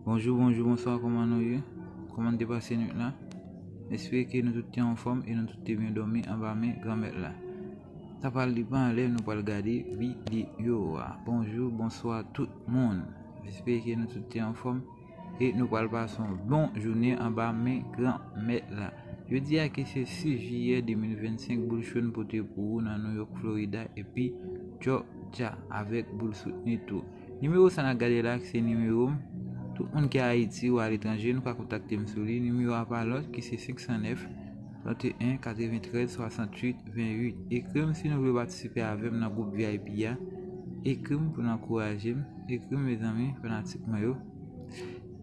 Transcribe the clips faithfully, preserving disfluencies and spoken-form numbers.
Bonjou, bonjou, bonswa, kòman nou ye? Kòman n te pase nwit la? M espere ke nou tout te anfòm e nou tout te byen dòmi anba men Granmèt la. Sa pral depann lè nou pral gade videyo a. Bonjou, bonswa tout moun. M espere ke nou tout te anfòm e nou pral pase yon bon jounen anba men Granmèt la. Jodi a ki se sis jiyè de mil vennsenk, boul cho n pote pou ou nan New York, Florida epi Georgia avèk boul soutni tou. Nimewo sa n ap gade la ki se nimewo m. Tout moun ki Ayiti ou aletranje, nou ka kontakte m sou li. Nimewo a pa lòt ki se senk san nèf, trannteyen, katreventrèz, swasanntuit, venntuit. Ekri m si nou vle patisipe avè m nan gwoup V I P a. Ekri m pou n ankouraje m. Ekri m, mezanmi, fanatik mwen yo.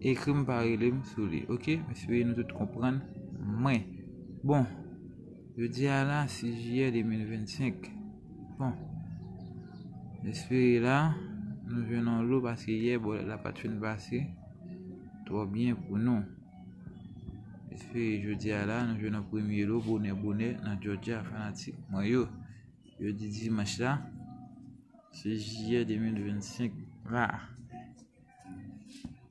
Ekri m, pa rele m sou li. Oke? M espere nou tout konprann mwen. Bon, jodi a la, sis jiyè de mil vennsenk. Bon, m espere la, nou jwenn yon lo paske yè, bòlèt la pa t fin pase twò byen pou nou. M espere jodi a la, nou jwenn yon premye lo, bonè, bonè, nan Georgia, fanatik mwen yo. Jodi dimanch la, sis jiyè de mil vennsenk la.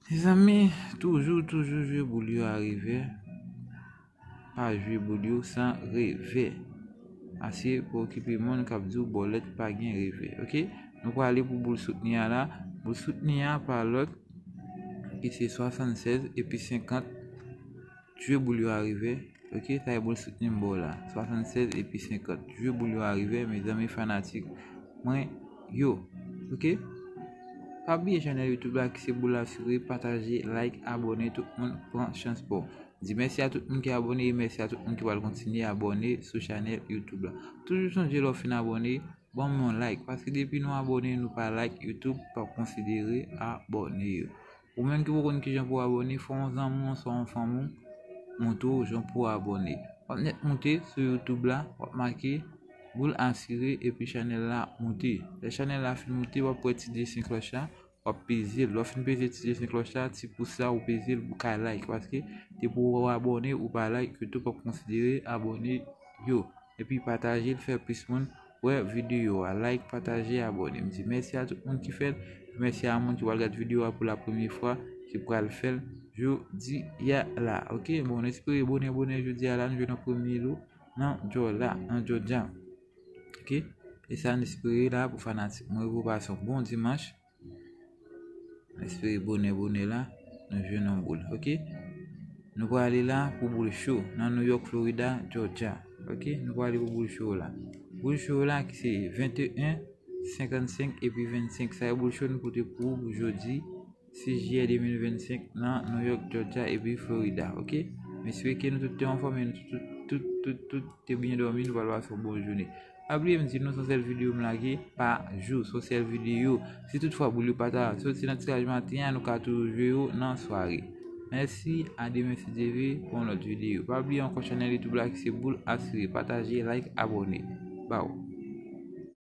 Mezanmi, toujou, toujou jwe boul yo a revè. Pa jwe boul yo san revè. Ase pa okipe moun k ap di w bòlèt pa gen revè. Oke? Nou prale pou boul soutni a la. Boul soutni a pa lòt ki se swasannsèz epi senkant. Jwe boul yo a revè. Oke? Sa e boul soutni m ba w la. Swasannsèz epi senkant. Jwe boul yo a revè, mezanmi, fanatik mwen yo. Oke? Pa bliye chanèl YouTube la ki se Boul Asire, pataje, like, abòne, tout moun pran chans pa w. Di mèsi a tout moun ki abòne e mèsi a tout moun ki pral kontinye abòne sou chanèl YouTube la. Toujou sonje lè w fin abòne, ban m yon like, paske depi nou abòne, nou pa like, YouTube p ap konsidere abòne yo. Ou menm ki poko konn kijan pou w abòne, fè yon zanmi w, oswa yon fanmi w montre w jan pou w abòne. W ap nèt moute sou YouTube la, w ap make Boul Asire epi chanèl la moute. Lè chanèl la fin moute, w ap wè ti desen klòch la, w ap peze l. Lè w fin peze ti desen klòch la, ti pous la, ou peze l, ou ka like. Paske depi w abòne, ou pa like, YouTube p ap konsidere abòne yo. Epi pataje l, fè plis moun wè videyo a. Like, pataje, abòne. M di mèsi a tout moun ki fè l. Mèsi a moun ki pral gad videyo a pou la premye fwa, ki pral fè l jodi a la. Oke, bon, n espere bonè, bonè jodi a la, nou jwenn yon premye lo nan Georgia, nan Georgia. Oke? E sa n espere la pou fanatik mwen yo, pou pase yon bon dimanch. M espere bonè, bonè la, nou jwenn yon boul. Oke? Nou prale la pou boul cho nan New York, Florida, Georgia. Oke? Nou prale pou boul cho la. Boul cho la ki se venteyen, senkannsenk epi vennsenk. Sa e boul cho nou pote pou ou pou jodi sis jiyè de mil vennsenk nan New York, Georgia epi Florida. Oke? M espere ke nou tout te anfòm e nou tout, tout, tout, tout, tout te byen dòmi, nou pral pase yon bon jounen. Pa bliye m di nou se yon sèl videyo m lage pa jou, se yon sèl videyo. Si toutfwa boul yo pa ta soti nan tiraj maten an, nou ka toujou jwe yo nan sware. Mèsi, a demen si Dye vle, pou yon lòt videyo. Pa bliye ankò chanèl YouTube la ki se Boul Asire. Pataje, like, abòne. Baw.